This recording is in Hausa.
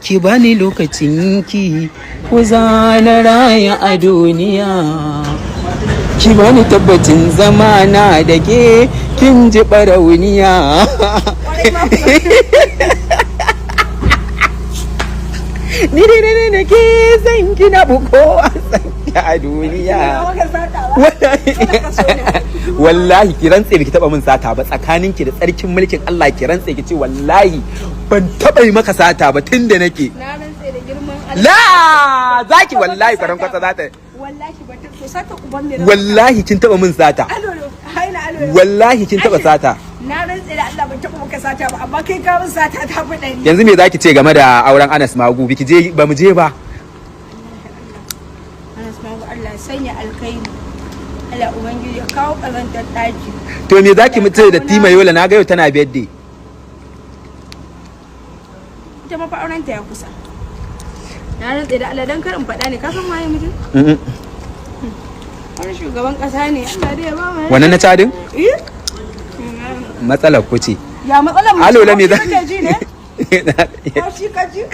Ki bani lokacin ki, ko za na raya a duniya. Ki bani tabbacin zamana da ke, kin ji barauniya. Ni dai ne ne ke san ki, na bu kowa san ki a duniya. Wallahi ki rantse biki taba min sata ba. Tsakanin ki da tsarkin mulkin Allah, ki rantse ki ce wallahi ban taba yi maka sata ba tunda nake. Na rantse da girman Allah. La zaki, wallahi karan kwatsa za ta. Wallahi ba ta to sata uban me? Wallahi kin taba min sata. Alolo, haina alolo. Wallahi kin taba sata. Na rantse da Allah ban taba maka sata ba, amma kai ka min sata ta fi 100. Yanzu me zaki ce game da auren Anas Magu? Biki je ba, mu je ba. Anas Magu, Allah ya sanya alkhairi. Allah Ubangiji ya kawo ƙazantar ɗaki. To me zaki mutu da Tima Yola? Na ga yau tana birthday. Ita ma fa aurenta ya kusa. Na rantse da Allah, dan kar in faɗa ne, ka san waye mutum? Mm-mm. Wani shugaban ƙasa ne. Allah dai ya ba mu. Wannan na cadin? Eh? Matsalar ku ce. Ya matsalar mu? Alola, me za? Ji ne? Ko shi ka ji?